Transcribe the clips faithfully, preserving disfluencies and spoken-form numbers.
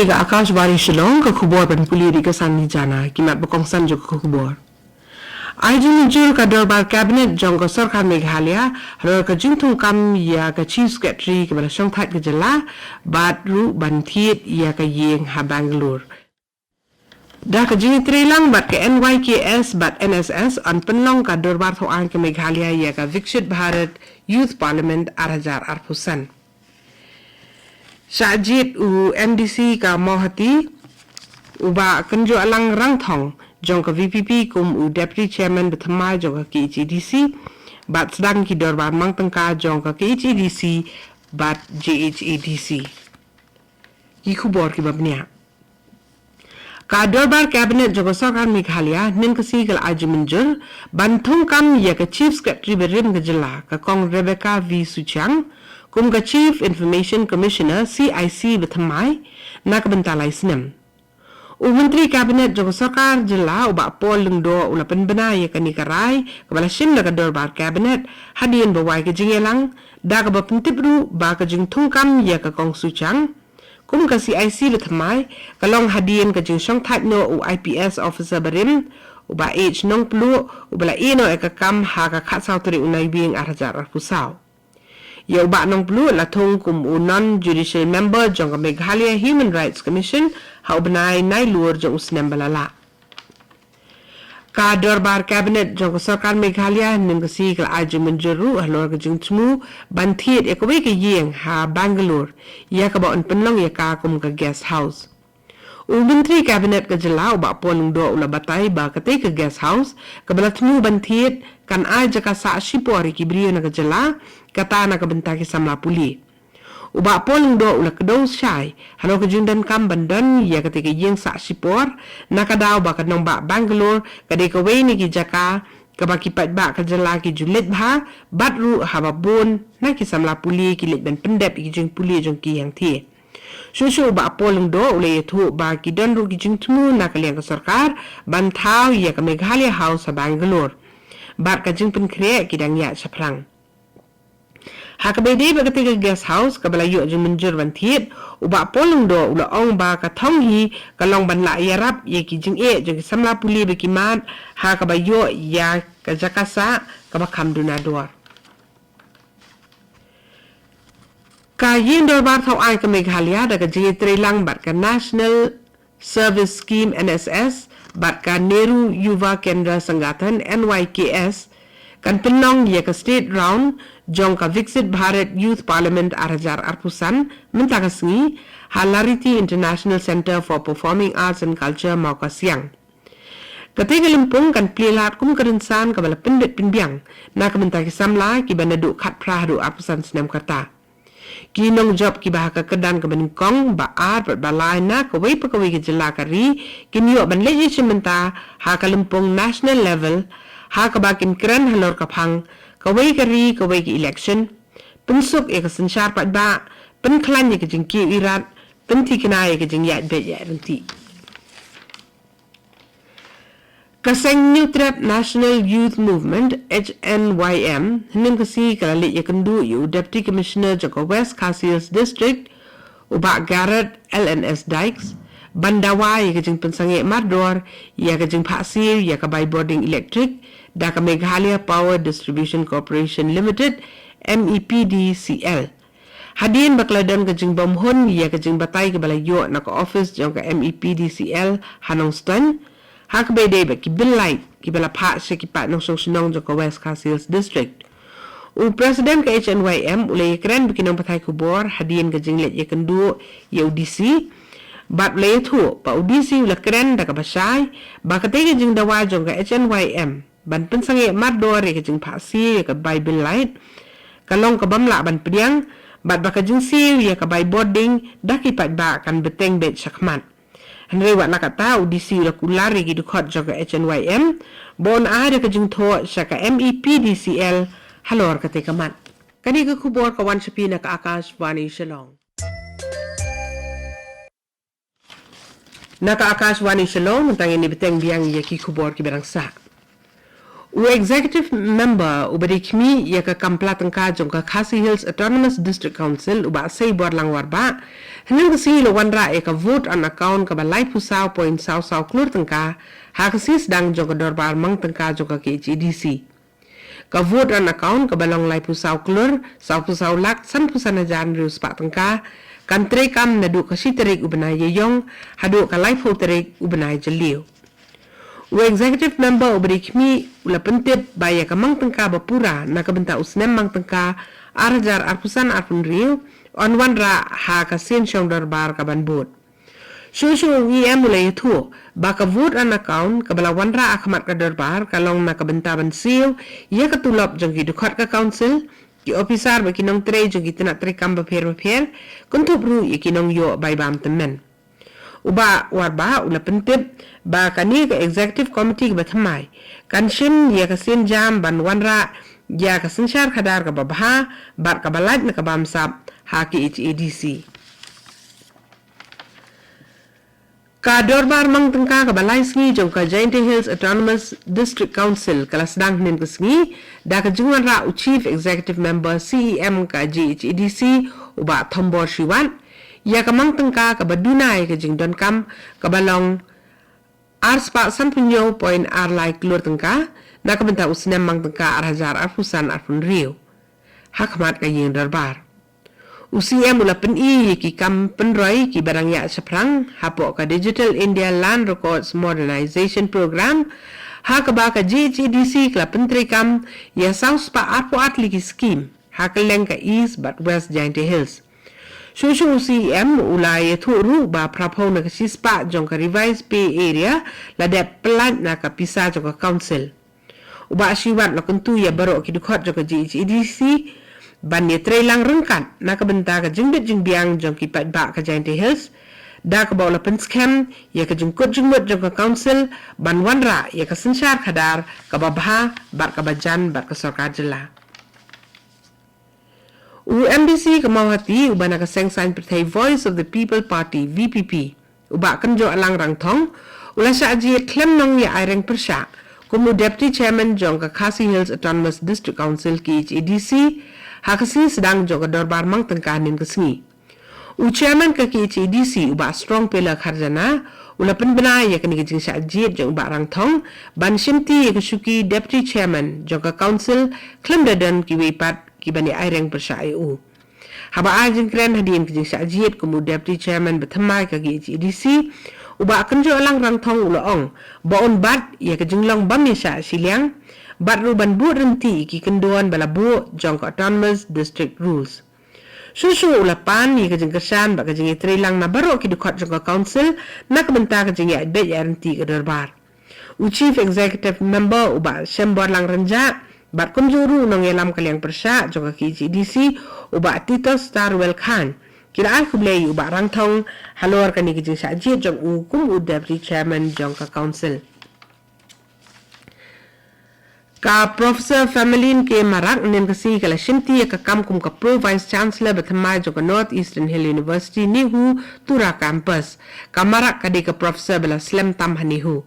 Ka Akashvani Shillong, ka khubor ban pule da ka Sanni Jana, ki mat ba kongsan jong ka khubor. Ai jingmynjur ka dorbar cabinet jong ka sorkar Meghalaya halor ka jingthungkam ïa ka chief secretary kaba la shongthait ka jylla, bad ruh ban thied ïa ka ïing ha Bangalore. Da ka jingïatreilang bad ka N Y K S bad N S S yn pynlong ka dorbar thaw aiñ ka Meghalaya ïa ka Viksit Bharat Youth Parliament ar hajar arphew san. Shah jied u M D C ka Mawhati, u Bah Kynjohlang Rangthong jong ka V P P kum u Deputy Chairman bathymmai jong ka K H A D C, bad sdang ki dorbar mang tyngka jong ka K H A D C bad J H A D C. Ki khubor kiba bniah. Ka dorbar cabinet jong ka sorkar Meghalaya hynnin ka sngi ka la ai jingmynjur ban thungkam ïa ka chief secretary barim ka jylla, ka Kong Rebecca V Suchiang, kum ka Chief Information Commissioner, C I C, bathymmai na ka bynta lai snem. U Myntri Cabinet jong ka sorkar jylla, u Bah Paul Lyngdoh, u la pynbna ïa kane ka rai kaba la shim da ka dorbar cabinet hadien ba wai ka jingïalang, da kaba pyntip ruh ba ka jingthungkam ïa ka Kong Suchiang kum ka C I C bathymmai ka long hadien ka jingshongthait noh u I P S officer barim, u Bah H Nongpluh, uba la ïeh noh ïa ka kam ha ka khatsaw tarik u Naiwieng ar hajar arphew saw. Ïa u Bah Nongpluh la thung kum u non judicial member jong ka Meghalaya Human Rights Commission ha u bnai Nailur jong u snem ba la lah. Ka dorbar cabinet jong ka sorkar Meghalaya hynnin ka sngi ka la ai jingmynjur ruh halor ka jingthmu ban thied ïa kawei ka ïing ha Bangalore, ïa kaba yn pynlong ïa ka kum ka guest house. U Myntri Cabinet ka jylla, u Bah Paul Lyngdoh, u la batai ba katei ka guest house kaba la thmu ban thied kan ai jaka sah shipor ïa ki briew na ka jylla, kata na ka bynta ki samla pule. U Bah Paul Lyngdoh u la kdew shai halor ka jingdonkam ban don ïa katei ka ïing sah shipor, na ka daw ba ka nongbah Bangalore ka dei kawei na ki jaka kaba ki paidbah ka jylla ki ju leit bha, bad ruh haba bun na ki samla pule ki leit ban pyndep ïa ki jingpule jong ki hangthie. Shuh shuh u Bah Paul Lyngdoh u la ïathuh ba ki don ruh ki jingthmu na ka liang ka sorkar ban thaw ïa ka Meghalaya House ha Bangalore, bad ka jingpynkhreh ki dang ïaid shaphrang. Ha kaba ïadei bad katei ka guest house kaba la ïoh jingmynjur ban thied, u Bah Paul Lyngdoh u la ong ba ka thong hi ka long ban lah ïarap ïa ki jingeh jong ki samla pule ba ki mad ha kaba ïoh ïa ka jaka sah kaba kham duna dor. Ka Ïing Dorbar Thaw Aiñ ka Meghalaya da ka jingïatreilang bad ka National Service Scheme, N S S, bad ka Nehru Yuva Kendra Sangathan, N Y K S, kan pynlong ïa ka State Round jong ka Viksit Bharat Youth Parliament ar hajar arphew san mynta ka sngi ha Lariti International Centre for Performing Arts and Culture, Mawkasiang. Katei ka lympung kan plie lad kum ka rynsan kaba la pynbit pynbiang na ka bynta ki samla kiba naduh khatphra haduh arphew san snem ka rta. Ki nongjop kiba ha ka kyrdan kaba nyngkong, ba ar bad ba lai na kawei pa kawei ka jylla ka ri kin ïoh ban leit ïashim bynta ha ka lympung national level, ha kaba kin kren halor ka phang kawei ka ri kawei ka election, pynsuk ïa ka synshar paidbah, pynkhlaiñ ïa ka jingkiew irat, pynthikna ïa ka jingïaid beit ïaid ryntih. Ka seng Hynñiewtrep National Youth Movement, H N Y M, hynnin ka sngi ka la leit ïakynduh ïa u Deputy Commissioner jong ka West Khasi Hills District, u Bah Garod L N S Dykes, ban dawa ïa ka jingpynsangeh mardor ïa ka jingphah siew ïa ka bai bording electric da ka Meghalaya Power Distribution Corporation Limited, M E P D C L. Hadien ba ka la don ka jingbymhun ïa ka jingbatai kaba la ïoh na ka office jong ka M E P D C L ha Nongstoiñ, ha kaba ïadei bad ki bill light kiba la phah sha ki paid nongshong shnong jong ka West Khasi Hills District. U President ka H N Y M u la ïakren bad ki nongpathai khubor hadien ka jingleit ïakynduh ïa u D C, bad u la ïathuh ba u D C u la kren da kaba shai ba katei ka jingdawa jong ka H N Y M ban pynsangeh mardor ïa ka jingphah siew ïa ka bai bill light ka long ka bym lah ban pdiang, bad ba ka jingsiew ïa ka bai bording da ki paidbah kan bteng beit shakhmat. Hynrei wat la katta, u D C u la kular ïa ki dkhot jong ka H N Y M ba un ai da ka jingthoh sha ka M E P D C L halor katei ka mat. Kane ka khubor ka wan sha phi na ka Akashvani Shillong. Na ka Akashvani Shillong, mynta ngin ïa bteng biang ïa ki khubor kiba dang sah. U Executive Member uba dei khmih ïa ka kam pla tyngka jong ka Khasi Hills Autonomous District Council, u Bah Seiborlang Warbah, hynnin ka sngi u la wanrah ïa ka vote on account kaba laiphew saw point saw saw klur tyngka ha ka sngi sdang jong ka dorbar mang tyngka jong ka K H A D C. Ka vote on account kaba long laiphew saw klur sawphew saw lak sanphew san hajar hynriew spah tyngka kan treikam naduh ka shi tarik u bnai Ïaïong haduh ka laiphew tarik u bnai Jylliew. U Executive Member uba dei khmih u la pyntip ba ïa ka mang tyngka ba pura na ka bynta u snem mang tyngka ar hajar arphew san arphew hynriew yn wanrah ha ka sien shong dorbar kaban bud. Shuh shuh u E M u la ïathuh ba ka vote on account kaba la wanrah ha khmat ka dorbar ka long na ka bynta ban siew ïa ka tulop jong ki dkhot ka council, ki ophisar bad ki nongtrei jong ki tnat treikam bapher bapher, kynthup ruh ïa ki nongïoh bai bam tymmen. U Bah Warbah u la pyntip ba kane ka Executive Committee kaba thymmai kan shim ïa ka sienjam ban wanrah ïa ka synshar khadar kaba bha bad kaba lait na ka bamsap ha K H A D C. Ka dorbar mang tyngka kaba lai sngi jong ka Jaintia Hills Autonomous District Council ka la sdang hynnin ka sngi da ka jingwanrah u Chief Executive Member, C E M, ka J H A D C, u Bah Thombor Shiwat, ïa ka mang tyngka kaba duna ïa ka jingdonkam kaba long ar spah sanphew hynñiew point ar lai klur tyngka na ka bynta u snem mang tyngka ar hajar arphew san arphew hynriew ha khmat ka ïing dorbar. U C M u la pyni ïa ki kam pynroi kiba dang ïaid shaphrang hapoh ka Digital India Land Records Modernization Program, ha kaba ka J H A D C ka la pyntreikam ïa saw spah arphew ar tylli ki skim ha kylleng ka East bad West Jaintia Hills. Shuh shuh u C M u la ïathuh ruh ba phraphew na ka shi spah jong ka Revised Pay Area la dep pyllait na ka pisa jong ka council. U Bah Shiwat u la kyntu ïa baroh ki dkhot jong ka J H A D C ban ïatreilang ryngkat na ka bynta ka jingbit jingbiang jong ki paidbah ka Jaintia Hills, da kaba u la pynskhem ïa ka jingkut jingmut jong ka council ban wanrah ïa ka synshar khadar kaba bha bad kaba jan bad ka sorkar jylla. U M D C ka Mawhati uba na ka seng saiñ pyrthei Voice of the People Party, V P P, u Bah Kynjohalang Rangthong u la shah jied khlem nong ïa aireng pyrshah kum u Deputy Chairman jong ka Khasi Hills Autonomous District Council, K H A D C, ha ka sngi sdang jong ka dorbar mang tyngka hynnin ka sngi. U Chairman ka K H A D C u Bah Strong Pela Kharjana u la pynbna ïa kane ka jingshah jied jong u Bah Rangthong ban shimti ïa ka shuki Deputy Chairman jong ka Council khlem da don kiwei pat kiban ïa aireng pyrshah ïa u. Haba ai jingkren hadien ka jingshah jied kum u Deputy Chairman ba thymmai ka K H A D C, u Bah Kynjohalang Rangthong u la ong ba un bat ïa ka jinglong bym ïashah shiliang bad ruh ban bud ryntih ïa ki kyndon ba la buh jong ka Autonomous District Rules. Shuh shuh u la pan ïa ka jingkyrshan bad ka jingïatreilang na baroh ki dkhot jong ka council na ka bynta ka jingïaid beit ïaid ryntih ka dorbar. U Chief Executive Member u Bah Shemborlang Rynjah bad kumjuh ruh u nongïalam ka liang pyrshah jong ka K H A D C u Bah Titosstarwell Chyne ki la ai khublei ïa u Bah Rangthong halor kane ka jingshah jied jong u kum u Deputy Chairman jong ka council. Ka Professor Femelin K Marak hynnin ka sngi ka la shimti ïa ka kam kum ka Pro Vice Chancellor ba thymmai jong ka North Eastern Hill University NEHU Tura Campus. Ka Marak ka dei ka professor ba la slem tam ha NEHU.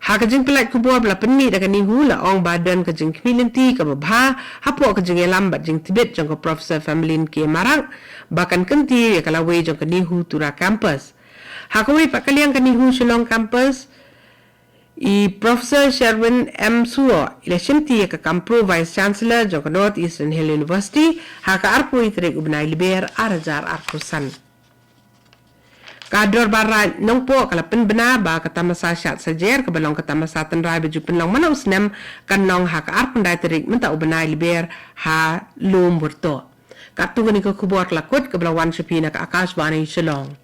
Ha ka jingpynlait khubor ba la pynmih da ka NEHU la ong ba don ka jingkhmih lynti kaba bha hapoh ka jingïalam bad jingtbit jong ka Professor Femelin K Marak ba kan kyntiew ïa ka lawei jong ka NEHU Tura Campus. Ha kawei pat ka liang, ka NEHU Shillong Campus, i Professor Sherwin M Suoh i la shimti ïa ka kam Pro Vice Chancellor jong ka North Eastern Hill University ha ka arphew tarik u bnai Lber ar hajar arphew san. Ka Dorbar Raid Nongpoh ka la pynbna ba ka tamasa shad sajer kaba long ka tamasa tynrai ba ju pynlong man la u snem kan long ha ka arphew khyndai tarik mynta u bnai Lber ha Lum Wyrtoh. Katto kane ka khubor ka la kut kaba la wan sha phi na ka Akashvani Shillong.